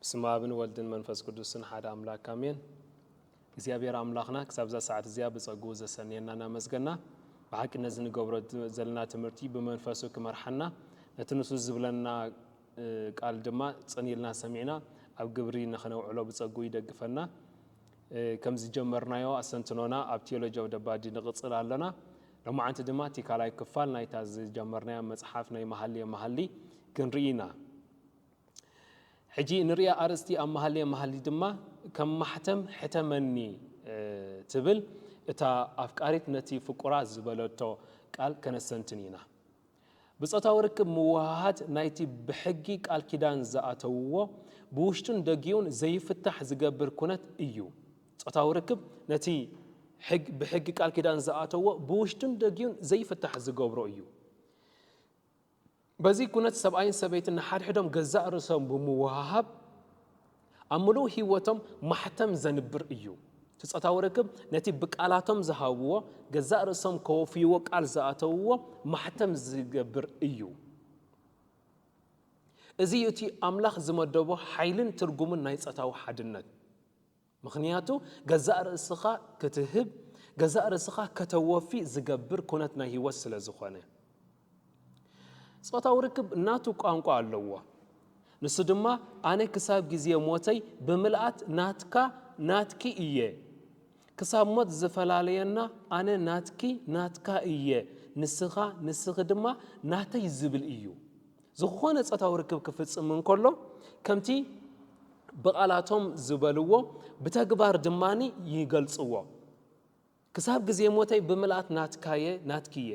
ብስመ ኣብን ወልድን መንፈስ ቅዱስን ሓደ ኣምላክ ኣሜን። እግዚኣብሔር ኣምላኽና ክሳብ እዛ ሰዓት እዚኣ ብጸግኡ ዘሰንየና እናመስገና፣ ብሓቂ ነዚ ንገብሮ ዘለና ትምህርቲ ብመንፈሱ ክመርሓና፣ ነቲ ንሱ ዝብለና እ፣ ቃል ድማ ጽን ኢልና ሰሚዕና ኣብ ግብሪ ንኸነውዕሎ ብጸግኡ ይደግፈና። እ፣ ከም ዝጀመርናዮ ኣስተንትኖና ኣብ ቴዎሎጂ ኦፍ ደባዲ ንቕጽል ኣለና። ሎማዓንቲ ድማ እቲ ካልኣይ ክፋል ናይታ ዝጀመርናዮ መጽሓፍ ናይ መሃልየ መሃሊ ክንርኢ ኢና። ሕጂ ንርእያ ኣርእስቲ ኣብ መሃልየ መሃሊ ድማ ከም ማሕተም ሕተመኒ፣ እ፣ ትብል እታ ኣፍቃሪት ነቲ ፍቁራ ዝበለቶ ቃል ከነስተንትን ኢና። ብጾታዊ ርክብ ምውሃሃድ ናይቲ ብሕጊ ቃል ኪዳን ዝኣተውዎ ብውሽጡን ደጊኡን ዘይፍታሕ ዝገብር ኩነት እዩ። ጾታዊ ርክብ ነቲ ሕግ-፣ ብሕጊ ቃል ኪዳን ዝኣተውዎ ብውሽጡን ደጊኡን ዘይፍታሕ ዝገብሮ እዩ። በዚ ኩነት ሰብኣይን ሰበይትን ንሓድሕዶም ገዛእ ርእሶም ብምውሃሃብ ኣብ ምሉእ ህይወቶም ማሕተም ዘንብር እዩ። እቲ ጾታዊ ርክብ ነቲ ብቃላቶም ዝሃብዎ ገዛእ ርእሶም ከወፍይዎ ቃል ዝኣተውዎ ማሕተም ዝገብር እዩ። እዚ እዩ እቲ ኣምላኽ ዝመደቦ ሓይልን ትርጉምን ናይ ጾታዊ ሓድነት። ምኽንያቱ ገዛእ ርእስኻ ክትህብ፣ ገዛእ ርእስኻ ከተወፊ ዝገብር ኩነት ናይ ህይወት ስለ ዝኾነ። ጾታዊ ርክብ ናቱ ቋንቋ ኣለዎ። ንሱ ድማ ኣነ ክሳብ ግዜ ሞተይ ብምልኣት ናትካ ናትኪ እየ። ክሳብ ሞት ዝፈላለየና ኣነ ናትኪ ናትካ እየ። ንስኻ ንስኺ ድማ ናተይ ዝብል እዩ። ዝኾነ ጾታዊ ርክብ ክፍጽም እንከሎ ከምቲ ብቓላቶም ዝበልዎ ብተግባር ድማ ይገልጽዎ። ክሳብ ግዜ ሞተይ ብምልኣት ናትካየ ናትኪየ።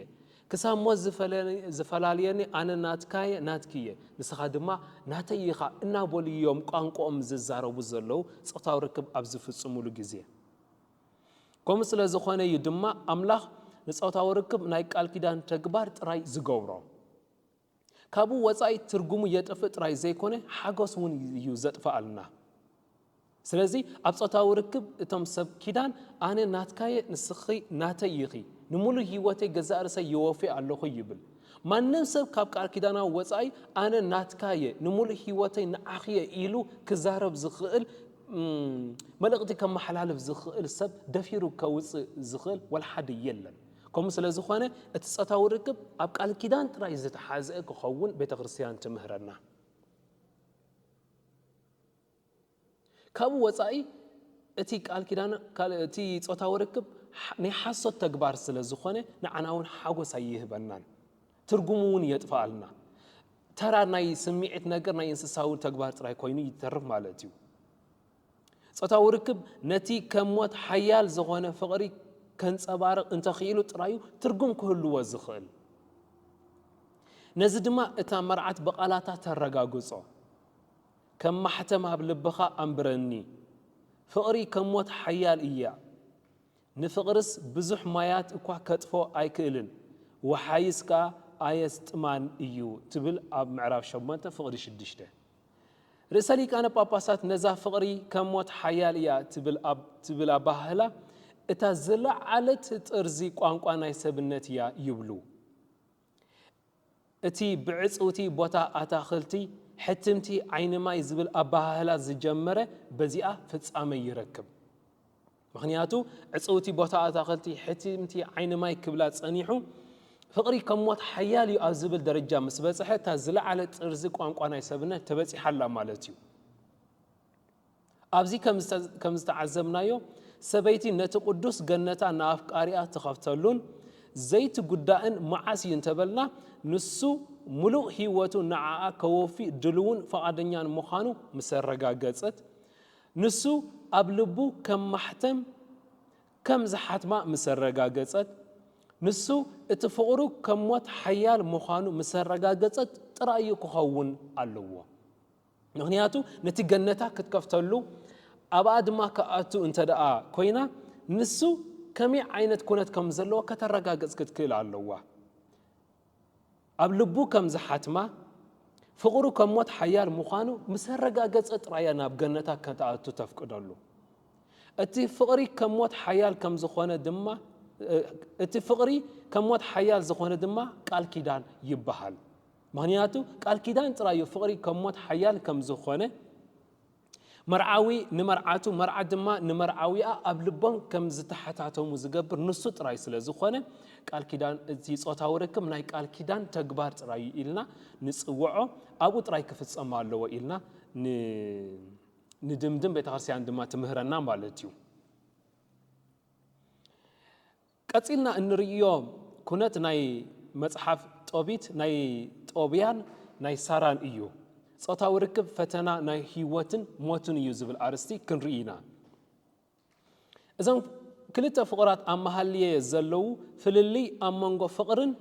ክሳብ ሞት ዝፈለ-፣ ዝፈላልየኒ ኣነ ናትካየ ናትኪየ። ንስኻ ድማ ናተይ ኢኻ እናበሉ እዮም ቋንቋኦም ዝዛረቡ ዘለዉ ጾታዊ ርክብ ኣብ ዝፍጽሙሉ ግዜ። ከምኡ ስለ ዝኾነ እዩ ድማ ኣምላኽ ንጾታዊ ርክብ ናይ ቃል ኪዳን ተግባር ጥራይ ዝገብሮ። ካብኡ ወጻኢ ትርጉሙ የጥፍእ ጥራይ ዘይኮነ ሓጎስ እውን እዩ ዘጥፍኣልና። ስለዚ ኣብ ጾታዊ ርክብ እቶም ሰብ ኪዳን ኣነ ናትካየ ንስኺ ናተይ ኢኺ፣ ንምሉእ ህይወተይ ገዛእ ርእሰይ የወፊ ኣለኹ ይብል። ማንም ሰብ ካብ ቃል ኪዳናዊ ወጻኢ ኣነ ናትካየ፣ ንምሉእ ህይወተይ ንዓኽየ ኢሉ ክዛረብ ዝኽእል፣ እም፣ መልእኽቲ ከመሓላልፍ ዝኽእል ሰብ ደፊሩ ከውጽእ ዝኽእል ወላ ሓደ የለን። ከምኡ ስለ ዝኾነ እቲ ጾታዊ ርክብ ኣብ ቃል ኪዳን ጥራይ ዝተሓዝአ ክኸውን ቤተ ክርስቲያን ትምህረና። ካብኡ ወጻኢ እቲ ቃል ኪዳን፣ ካል-፣ እቲ ጾታዊ ርክብ ሓ-፣ ናይ ሓሶት ተግባር ስለ ዝኾነ ንዓና እውን ሓጎስ ኣይህበናን። ትርጉሙ እውን የጥፍኣልና። ተራ ናይ ስምዒት ነገር፣ ናይ እንስሳዊ ተግባር ጥራይ ኮይኑ ይተርፍ ማለት እዩ። ጾታዊ ርክብ ነቲ ከም ሞት ሓያል ዝኾነ ፍቕሪ ከንጸባርቕ እንተኽኢሉ ጥራዩ ትርጉም ክህልዎ ዝኽእል። ነዚ ድማ እታ መርዓት ብቓላታ ተረጋግጾ። ከም ማሕተም ኣብ ልብኻ ኣንብረኒ። ፍቕሪ ከም ሞት ሓያል እያ። ንፍቕርስ ብዙሕ ማያት እኳ ከጥፎ ኣይክእልን፣ ወሓይስ ከኣ ኣየስጥማን እዩ ትብል ኣብ ምዕራፍ ሸሞንተ ፍቕሪ ሽዱሽተ። ርእሰ ሊቃነ ጳጳሳት ነዛ ፍቕሪ ከም ሞት ሓያል እያ ትብል ኣብ-፣ ትብል ኣባህህላ እታ ዝለዓለት ጥርዚ ቋንቋ ናይ ሰብነት እያ ይብሉ። እቲ ብዕጽውቲ ቦታ ኣታኽልቲ ሕትምቲ ዓይኒ ማይ ዝብል ኣባህህላ ዝጀመረ በዚኣ ፍጻመ ይረክብ። ምኽንያቱ ዕጽውቲ ቦታ ኣታኽልቲ ሕትምቲ ዓይኒ ማይ ክብላ ጸኒሑ ፍቕሪ ከም ሞት ሓያል እዩ ኣብ ዝብል ደረጃ ምስ በጽሐ እታ ዝለዓለ ጥርዚ ቋንቋ ናይ ሰብነት ተበጺሓ ኣላ ማለት እዩ። ኣብዚ ከም ዝተ-፣ ከም ዝተዓዘብናዮ ሰበይቲ ነቲ ቅዱስ ገነታ ንኣፍቃሪኣ ትኸፍተሉን ዘይትጉዳእን መዓስ እዩ እንተበልና ንሱ ምሉእ ህይወቱ ንዓኣ ከወፊ ድልውን ፍቓደኛን ምዃኑ ምስ ኣረጋገጸት፣ ንሱ ኣብ ልቡ ከም ማሕተም ከም ዝሓትማ ምስ ኣረጋገጸት፣ ንሱ እቲ ፍቕሩ ከም ሞት ሓያል ምዃኑ ምስ ኣረጋገጸት ጥራይ እዩ ክኸውን ኣለዎ። ምኽንያቱ ነቲ ገነታ ክትከፍተሉ ኣብኣ ድማ ክኣቱ እንተ ደኣ ኮይና ንሱ ከመይ ዓይነት ኩነት ከም ዘለዎ ከተረጋግጽ ክትክእል ኣለዋ። ኣብ ልቡ ከም ዝሓትማ ፍቕሩ ከም ሞት ሓያል ምዃኑ ምስ ኣረጋገጸ ጥራይ እያ ናብ ገነታ ከተኣቱ ተፍቅደሉ። እቲ ፍቕሪ ከም ሞት ሓያል ከም ዝኾነ ድማ፣ እ፣ እቲ ፍቕሪ ከም ሞት ሓያል ዝኾነ ድማ ቃል ኪዳን ይበሃል። ምኽንያቱ ቃል ኪዳን ጥራይ እዩ ፍቕሪ ከም ሞት ሓያል ከም ዝኾነ መርዓዊ ንመርዓቱ፣ መርዓት ድማ ንመርዓዊኣ ኣብ ልቦም ከም ዝተሓታተሙ ዝገብር ንሱ ጥራይ ስለ ዝኾነ፣ ቃል ኪዳን፣ እቲ ጾታዊ ርክብ ናይ ቃል ኪዳን ተግባር ጥራይ እዩ ኢልና ንጽውዖ፣ ኣብኡ ጥራይ ክፍጸም ኣለዎ ኢልና ን-፣ ንድምድም። ቤተክርስትያን ድማ ትምህረና ማለት እዩ። ቀጺልና እንርእዮ ኩነት ናይ መጽሓፍ ጦቢት ናይ ጦብያን ናይ ሳራን እዩ። ጾታዊ ርክብ ፈተና ናይ ህይወትን ሞትን እዩ ዝብል ኣርእስቲ ክንርኢ ኢና። እዞም ክልተ ፍቑራት ኣብ መሃልየ ዘለዉ ፍልልይ ኣብ መንጎ ፍቕርን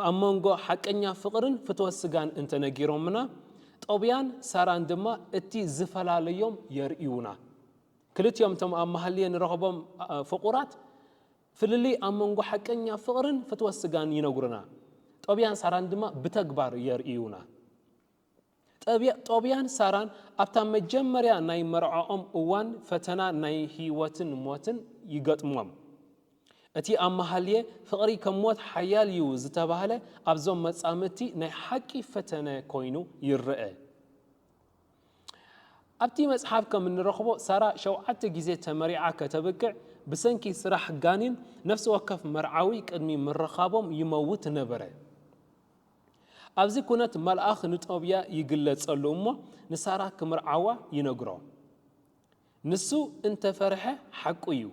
ኣብ መንጎ ሓቀኛ ፍቕርን ፍትወት ስጋን እንተነጊሮምና፣ ጦብያን ሳራን ድማ እቲ ዝፈላለዮም የርእዩና። ክልቲኦም እቶም ኣብ መሃልየ ንረኽቦም፣ ኣ፣ ፍቑራት ፍልልይ ኣብ መንጎ ሓቀኛ ፍቕርን ፍትወት ስጋን ይነግሩና። ጦብያን ሳራን ድማ ብተግባር የርእዩና። ጠብያ-፣ ጦብያን ሳራን ኣብታ መጀመርያ ናይ መርዓኦም እዋን ፈተና ናይ ህይወትን ሞትን ይገጥሞም። እቲ ኣብ መሃልየ ፍቕሪ ከም ሞት ሓያል እዩ ዝተባህለ ኣብዞም መጻምድቲ ናይ ሓቂ ፈተነ ኮይኑ ይረአ። ኣብቲ መጽሓፍ ከም እንረኽቦ፣ ሳራ ሸውዓተ ግዜ ተመሪዓ ከተብቅዕ፣ ብሰንኪ ስራሕ ጋኔን ነፍሲ ወከፍ መርዓዊ ቅድሚ ምርኻቦም ይመውት ነበረ። ኣብዚ ኩነት መልኣኽ ንጦብያ ይግለጸሉ እሞ ንሳራ ክምርዓዋ ይነግሮ። ንሱ እንተፈርሐ ሓቁ እዩ።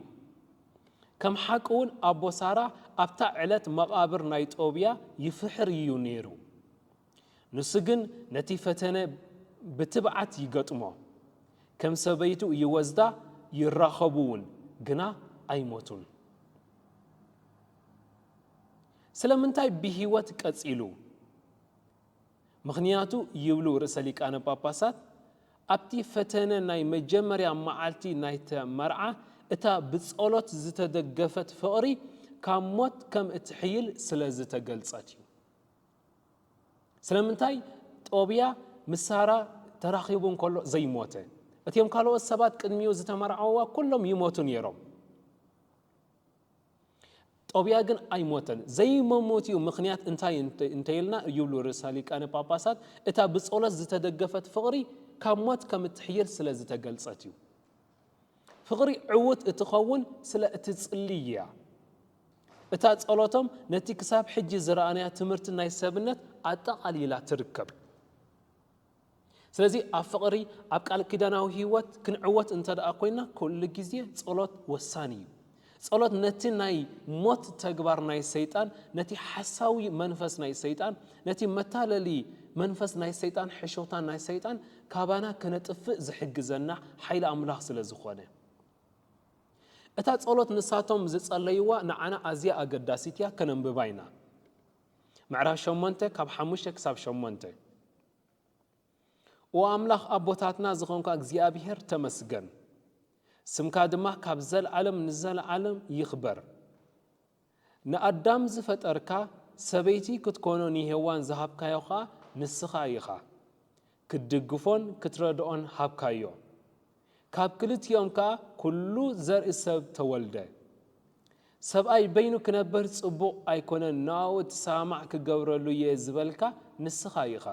ከም ሓቂ እውን ኣቦ ሳራ ኣብታ ዕለት መቓብር ናይ ጦብያ ይፍሕር እዩ ነይሩ። ንሱ ግን ነቲ ፈተነ ብትብዓት ይገጥሞ። ከም ሰበይቱ ይወስዳ፣ ይራኸቡ እውን፣ ግና ኣይሞቱን። ስለምንታይ ብህይወት ቀጺሉ? ምኽንያቱ ይብሉ ርእሰ ሊቃነ ጳጳሳት፣ ኣብቲ ፈተነ ናይ መጀመርያ መዓልቲ ናይተ መርዓ እታ ብጸሎት ዝተደገፈት ፍቕሪ ካብ ሞት ከም እትሕይል ስለ ዝተገልጸት እዩ። ስለምንታይ ጦብያ ምስ ሳራ ተራኺቡ እንከሎ ዘይሞተ? እቲኦም ካልኦት ሰባት ቅድሚኡ ዝተመርዓውዋ ኩሎም ይሞቱ ነይሮም። ጦብያ ግን ኣይሞተን። ዘይመሞትኡ ምኽንያት እንታይ እንተ-፣ እንተኢልና ይብሉ ርእሰ ሊቃነ ጳጳሳት፣ እታ ብጸሎት ዝተደገፈት ፍቕሪ ካብ ሞት ከም እትሕይል ስለ ዝተገልጸት እዩ። ፍቕሪ ዕዉት እትኸውን ስለ እትጽልይ እያ። እታ ጸሎቶም ነቲ ክሳብ ሕጂ ዝረኣናያ ትምህርቲ ናይ ሰብነት ኣጠቓሊላ ትርከብ። ስለዚ ኣብ ፍቕሪ፣ ኣብ ቃል ኪዳናዊ ህይወት ክንዕወት እንተ ደኣ ኮይና፣ ኩሉ ግዜ ጸሎት ወሳኒ እዩ። ጸሎት ነቲ ናይ ሞት ተግባር ናይ ሰይጣን፣ ነቲ ሓሳዊ መንፈስ ናይ ሰይጣን፣ ነቲ መታለሊ መንፈስ ናይ ሰይጣን፣ ሕሾታ ናይ ሰይጣን ካባና ከነጥፍእ ዝሕግዘና ሓይሊ ኣምላኽ ስለ ዝኾነ። እታ ጸሎት ንሳቶም ዝጸለይዋ ንዓና ኣዝያ ኣገዳሲት እያ፣ ከነንብባ ኢና። ምዕራፍ ሸሞንተ ካብ ሓሙሽተ ክሳብ ሸሞንተ። ኦ ኣምላኽ ኣቦታትና ዝኾንካ እግዚኣብሔር ተመስገን፣ ስምካ ድማ ካብ ዘለዓለም ንዘለዓለም ይኽበር። ንኣዳም ዝፈጠርካ ሰበይቲ ክትኮኖ ንሄዋን ዝሃብካዮ ኸኣ ንስኻ ኢኻ። ክትድግፎን ክትረድኦን ሃብካዮ። ካብ ክልቲኦም ከኣ ኩሉ ዘርኢ ሰብ ተወልደ። ሰብኣይ በይኑ ክነብር ጽቡቕ ኣይኮነን፣ ንኣኡ እትሰማማዕ ክገብረሉ እየ ዝበልካ ንስኻ ኢኻ።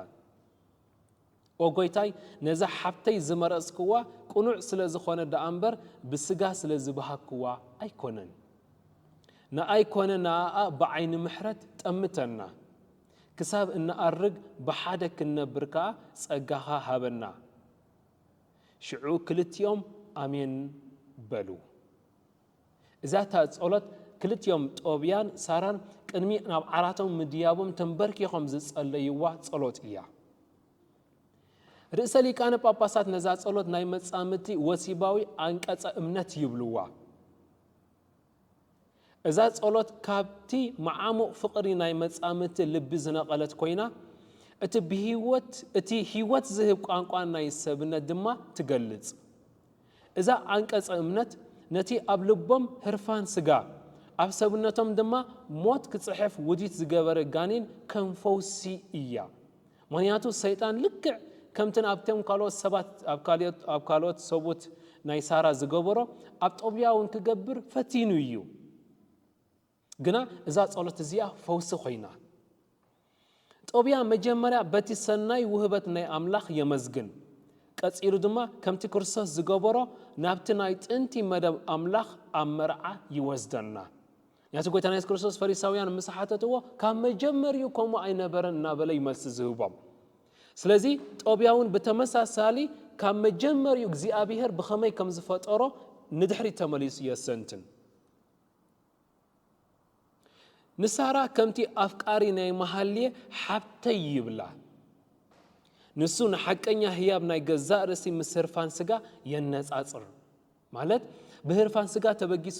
ኦ ጐይታይ፣ ነዛ ሓብተይ ዝመረጽክዋ ቅኑዕ ስለ ዝኾነ ደኣ እምበር፣ ብስጋ ስለ ዝበሃግክዋ ኣይኮነን። ንኣይ ኮነ ንኣኣ ብዓይኒ ምሕረት ጠምተና። ክሳብ እንኣርግ ብሓደ ክንነብር ከኣ ጸጋኻ ሃበና። ሽዑ ክልቲኦም ኣሜን በሉ። እዛ እታ ጸሎት ክልቲኦም ጦብያን ሳራን ቅድሚ ናብ ዓራቶም ምድያቦም ተንበርኪኾም ዝጸለይዋ ጸሎት እያ። ርእሰ ሊቃነ ጳጳሳት ነዛ ጸሎት ናይ መጻምድቲ ወሲባዊ ኣንቀጸ እምነት ይብልዋ። እዛ ጸሎት ካብቲ መዓሙቕ ፍቕሪ ናይ መጻምድቲ ልቢ ዝነቐለት ኮይና፣ እቲ ብህይወት፣ እቲ ህይወት ዝህብ ቋንቋ ናይ ሰብነት ድማ ትገልጽ። እዛ ኣንቀጸ እምነት ነቲ ኣብ ልቦም ህርፋን ስጋ፣ ኣብ ሰብነቶም ድማ ሞት ክጽሕፍ ውዲት ዝገበረ ጋኔን ከም ፈውሲ እያ። ምኽንያቱ ሰይጣን ልክዕ ከምቲ ኣብቶም ካልኦት ሰባት፣ ኣብ ካልኦት፣ ኣብ ካልኦት ሰቡት ናይ ሳራ ዝገበሮ፣ ኣብ ጦብያ እውን ክገብር ፈቲኑ እዩ። ግና እዛ ጸሎት እዚኣ ፈውሲ ኮይና። ጦብያ መጀመርያ በቲ ሰናይ ውህበት ናይ ኣምላኽ የመስግን። ቀጺሉ ድማ ከምቲ ክርስቶስ ዝገበሮ ናብቲ ናይ ጥንቲ መደብ ኣምላኽ ኣብ መርዓ ይወስደና። ያቲ ጎይታና የሱስ ክርስቶስ ፈሪሳውያን ምስ ሓተትዎ፣ ካብ መጀመሪኡ ከምኡ ኣይነበረን እናበለ ይመልሲ ዝህቦም። ስለዚ ጦብያ እውን ብተመሳሳሊ ካብ መጀመሪኡ እግዚኣብሔር ብኸመይ ከም ዝፈጠሮ ንድሕሪት ተመሊሱ የሰንትን። ንሳራ ከምቲ ኣፍቃሪ ናይ መሃልየ ሓብተይ ይብላ። ንሱ ንሓቀኛ ህያብ ናይ ገዛእ ርእሲ ምስ ህርፋን ስጋ የነጻጽር። ማለት ብህርፋን ስጋ ተበጊሱ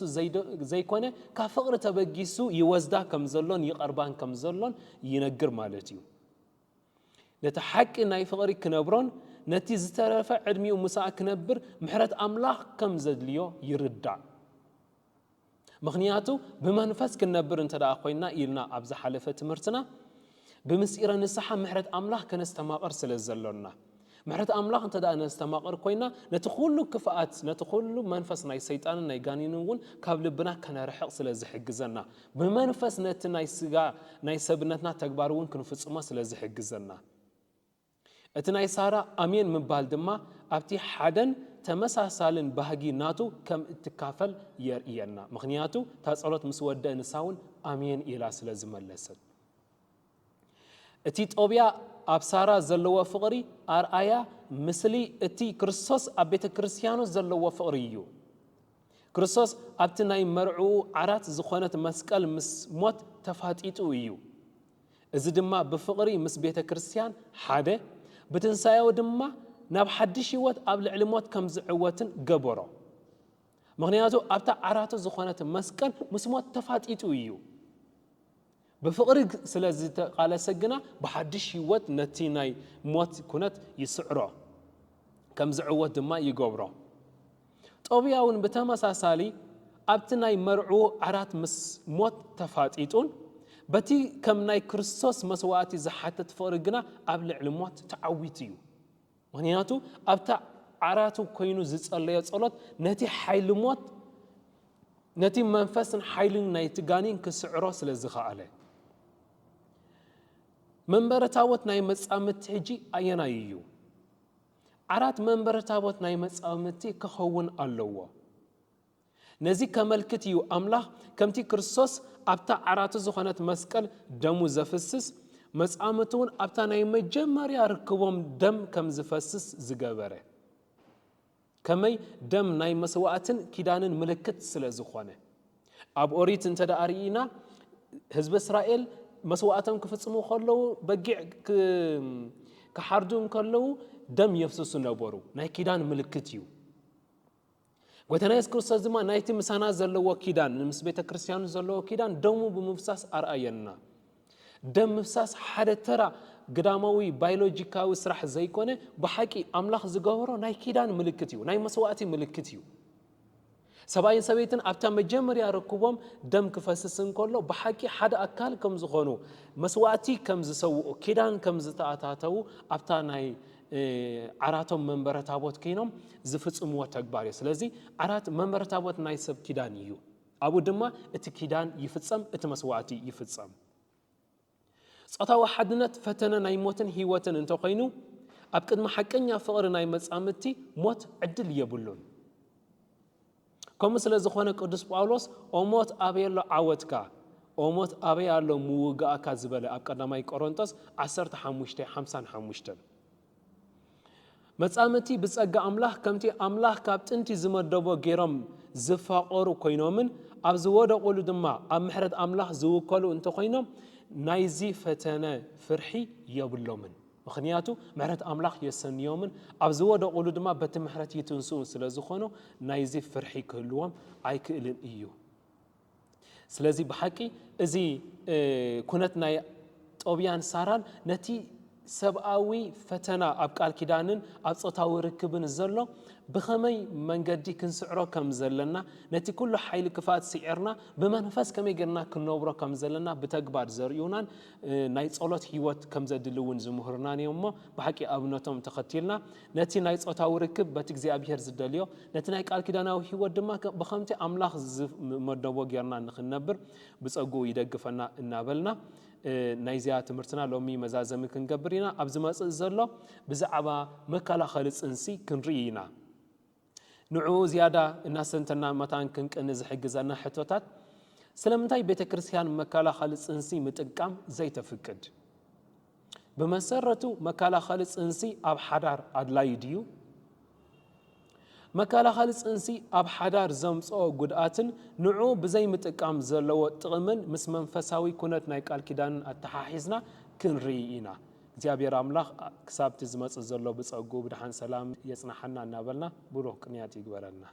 ዘይኮነ፣ ካብ ፍቕሪ ተበጊሱ ይወስዳ ከም ዘሎን ይቐርባን ከም ዘሎን ይነግር ማለት እዩ። ነቲ ሓቂ ናይ ፍቕሪ ክነብሮን ነቲ ዝተረፈ ዕድሚኡ ምሳኣ ክነብር ምሕረት ኣምላኽ ከም ዘድልዮ ይርዳእ። ምኽንያቱ ብመንፈስ ክንነብር እንተ ደኣ ኮይንና ኢልና ኣብ ዝሓለፈ ትምህርትና፣ ብምስጢረ ንስሓ ምሕረት ኣምላኽ ከነስተማቕር ስለ ዘሎና፣ ምሕረት ኣምላኽ እንተ ደኣ ነስተማቕር ኮይና፣ ነቲ ኩሉ ክፍኣት፣ ነቲ ኩሉ መንፈስ ናይ ሰይጣንን ናይ ጋኔንን እውን ካብ ልብና ከነርሕቕ ስለ ዝሕግዘና፣ ብመንፈስ ነቲ ናይ ስጋ ናይ ሰብነትና ተግባር እውን ክንፍጽሞ ስለ ዝሕግዘና። እቲ ናይ ሳራ ኣሜን ምባል ድማ ኣብቲ ሓደን ተመሳሳልን ባህጊ ናቱ ከም እትካፈል የርእየና። ምኽንያቱ እታ ጸሎት ምስ ወደአ ንሳ እውን ኣሜን ኢላ ስለ ዝመለሰት። እቲ ጦብያ ኣብ ሳራ ዘለዎ ፍቕሪ ኣርኣያ ምስሊ እቲ ክርስቶስ ኣብ ቤተ ክርስቲያኑ ዘለዎ ፍቕሪ እዩ። ክርስቶስ ኣብቲ ናይ መርዕኡ ዓራት ዝኾነት መስቀል ምስ ሞት ተፋጢጡ እዩ። እዚ ድማ ብፍቕሪ ምስ ቤተ ክርስቲያን ሓደ፣ ብትንሳኤኡ ድማ ናብ ሓድሽ ህይወት ኣብ ልዕሊ ሞት ከም ዝዕወትን ገበሮ። ምኽንያቱ ኣብታ ዓራቱ ዝኾነት መስቀል ምስ ሞት ተፋጢጡ እዩ። ብፍቕሪ ስለ ዝተቓለሰ ግና ብሓድሽ ህይወት ነቲ ናይ ሞት ኩነት ይስዕሮ፣ ከም ዝዕወት ድማ ይገብሮ። ጦብያ እውን ብተመሳሳሊ ኣብቲ ናይ መርዕኡ ዓራት ምስ ሞት ተፋጢጡን በቲ ከም ናይ ክርስቶስ መስዋእቲ ዝሓትት ፍቕሪ ግና ኣብ ልዕሊ ሞት ተዓዊቱ እዩ። ምኽንያቱ ኣብታ ዓራቱ ኮይኑ ዝጸለዮ ጸሎት ነቲ ሓይሊ ሞት፣ ነቲ መንፈስን ሓይልን ናይቲ ጋኔን ክስዕሮ ስለ ዝኸኣለ። መንበረ ታቦት ናይ መጻምድቲ ሕጂ ኣየናይ እዩ? ዓራት መንበረ ታቦት ናይ መጻምድቲ ክኸውን ኣለዎ። ነዚ ከመልክት እዩ ኣምላኽ ከምቲ ክርስቶስ ኣብታ ዓራቱ ዝኾነት መስቀል ደሙ ዘፍስስ፣ መጻምድቱ እውን ኣብታ ናይ መጀመርያ ርክቦም ደም ከም ዝፈስስ ዝገበረ። ከመይ ደም ናይ መስዋእትን ኪዳንን ምልክት ስለ ዝኾነ። ኣብ ኦሪት እንተ ደኣ ርኢና፣ ህዝቢ እስራኤል መስዋእቶም ክፍጽሙ ከለዉ፣ በጊዕ ክ-፣ ክሓርዱ እንከለዉ ደም የፍስሱ ነበሩ። ናይ ኪዳን ምልክት እዩ። ጎይታና የሱስ ክርስቶስ ድማ ናይቲ ምሳና ዘለዎ ኪዳን፣ ምስ ቤተ ክርስቲያኑ ዘለዎ ኪዳን ደሙ ብምፍሳስ ኣርኣየና። ደም ምፍሳስ ሓደ ተራ ግዳማዊ ባዮሎጂካዊ ስራሕ ዘይኮነ፣ ብሓቂ ኣምላኽ ዝገበሮ ናይ ኪዳን ምልክት እዩ፣ ናይ መስዋእቲ ምልክት እዩ። ሰብኣይን ሰበይትን ኣብታ መጀመርያ ርክቦም ደም ክፈስስ እንከሎ፣ ብሓቂ ሓደ ኣካል ከም ዝኾኑ፣ መስዋእቲ ከም ዝሰውኡ፣ ኪዳን ከም ዝተኣታተዉ ኣብታ ናይ፣ እ፣ ዓራቶም መንበረ ታቦት ኮይኖም ዝፍጽምዎ ተግባር እዩ። ስለዚ ዓራት መንበረ ታቦት ናይ ሰብ ኪዳን እዩ። ኣብኡ ድማ እቲ ኪዳን ይፍጸም፣ እቲ መስዋእቲ ይፍጸም። ጾታዊ ሓድነት ፈተነ ናይ ሞትን ህይወትን እንተኾይኑ፣ ኣብ ቅድሚ ሓቀኛ ፍቕሪ ናይ መጻምድቲ ሞት ዕድል የብሉን። ከምኡ ስለ ዝኾነ ቅዱስ ጳውሎስ፣ "ኦ ሞት ኣበይ ኣሎ ዓወትካ? ኦ ሞት ኣበይ ኣሎ ምውጋእካ?" ዝበለ ኣብ ቀዳማይ ቆሮንቶስ ዓሰርተ ሓሙሽተ ሓምሳን ሓሙሽተን። መጻምድቲ ብጸጋ ኣምላኽ ከምቲ ኣምላኽ ካብ ጥንቲ ዝመደቦ ገይሮም ዝፋቐሩ ኮይኖምን ኣብ ዝወደቑሉ ድማ ኣብ ምሕረት ኣምላኽ ዝውከሉ እንተኾይኖም ናይዚ ፈተነ ፍርሒ የብሎምን። ምኽንያቱ ምሕረት ኣምላኽ የሰንዮምን ኣብ ዝወደቑሉ ድማ በቲ ምሕረት ይትንስኡ ስለ ዝኾኑ ናይዚ ፍርሒ ክህልዎም ኣይክእልን እዩ። ስለዚ ብሓቂ እዚ፣ እ፣ ኩነት ናይ ጦብያን ሳራን ነቲ ሰብኣዊ ፈተና ኣብ ቃል ኪዳንን ኣብ ጾታዊ ርክብን ዘሎ ብኸመይ መንገዲ ክንስዕሮ ከም ዘለና፣ ነቲ ኩሉ ሓይሊ ክፍኣት ስዒርና ብመንፈስ ከመይ ጌርና ክንነብሮ ከም ዘለና ብተግባር ዘርእዩናን፣ እ፣ ናይ ጸሎት ህይወት ከም ዘድሊ እውን ዝምህሩናን እዮም እሞ፣ ብሓቂ ኣብነቶም ተኸቲልና ነቲ ናይ ጾታዊ ርክብ በቲ እግዚኣብሔር ዝደልዮ፣ ነቲ ናይ ቃል ኪዳናዊ ህይወት ድማ ከ-፣ ብኸምቲ ኣምላኽ ዝመደቦ ጌርና ንኽንነብር ብጸግኡ ይደግፈና እናበልና፣ ናይዚኣ ትምህርትና ሎሚ መዛዘሚ ክንገብር ኢና። ኣብ ዝመጽእ ዘሎ ብዛዕባ መከላኸሊ ጽንሲ ክንርኢ ኢና። ንዕኡ ዝያዳ እናሰንተና መታን ክንቅኒ ዝሕግዘና ሕቶታት፣ ስለምንታይ ቤተ ክርስቲያን መከላኸሊ ጽንሲ ምጥቃም ዘይተፍቅድ? ብመሰረቱ መከላኸሊ ጽንሲ ኣብ ሓዳር ኣድላዩ ድዩ? መከላኸሊ ጽንሲ ኣብ ሓዳር ዘምጽኦ ጉድኣትን ንዕኡ ብዘይምጥቃም ዘለዎ ጥቕምን ምስ መንፈሳዊ ኩነት ናይ ቃል ኪዳንን ኣተሓሒዝና ክንርኢ ኢና። እግዚኣብሔር ኣምላኽ ክሳብቲ ዝመጽእ ዘሎ ብጸጉ ብድሓን ሰላም የጽናሓና እናበልና ብሩኽ ቅንያት ይግበረልና።